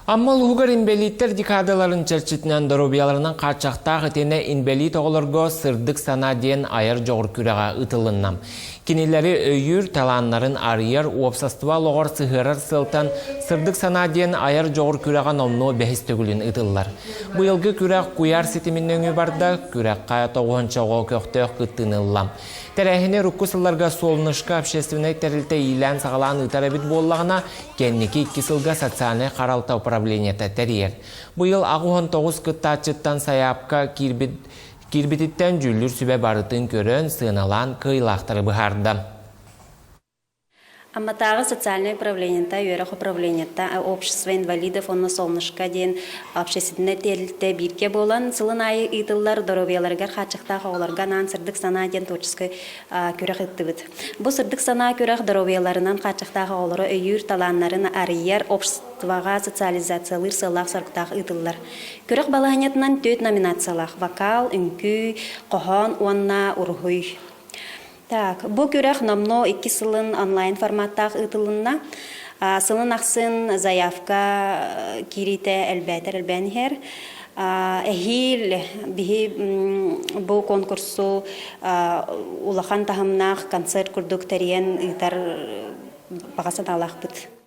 Амма улууһугар инбэлииттэр декадаларын чэрчитинэн доруобуйаларынан хааччахтаах итиэннэ инбэлиит оҕолорго «Сырдык санаа» диэн айар дьоҕур күрэҕэ ыытылынна. Кинилэри өйүүр, талааннарын арыйар, уопсастыба олоҕор сыһыарар сыалтан «Сырдык санаа» диэн айар дьоҕур күрэҕэ номнуо бэһис төгүлүн ыытыллар. Быйылгы күрэх куйаар ситимин нөҥүө барда, күрэххэ тоҕуһанча оҕо көхтөөх кыттыыны ылла. Тэрээһини урукку сылларга «Солнышко» общественнай тэрилтэ иилээн-саҕалаан ыытар эбит буоллаҕына, кэнники икки сылга социальнай харалта управлениета тэрийэр. Быйыл 89 кыттааччыттан сайаапка киирбит киирбититтэн дьүүллүүр сүбэ барытын көрөн, сыаналаан кыайыылаахтары быһаарда. Амматааҕы социальнай управлениета, үөрэх управлениета, общество инвалидов уонна Солнышко диэн общественнай тэрилтэ бииргэ буолан сылын аайы ыытыллар доруобуйаларыгар хааччахтаах оҕолорго анаан Сырдык санаа диэн творческай күрэх ыыттыбыт. Бу Сырдык санаа күрэх доруобуйаларынан хааччахтаах оҕолору өйүүр, талааннарын арыйар, обществоҕа социализациялыыр сыаллаах-соруктаах ыытыллар. Күрэх балаһыанньатынан түөрт номинациялаах: вокал, үҥкүү, хоһоон уонна уруһуй. Так, бу күрэх номнуо икки сылын онлайн форматтаах ыытылынна. Сылын ахсын заявка киириитэ элбээтэр элбээн иһэр. Эһиил биһи бу конкурсу улахан таһымнаах концерт курдук тэрийэн ыытар баҕа санаалаахпыт.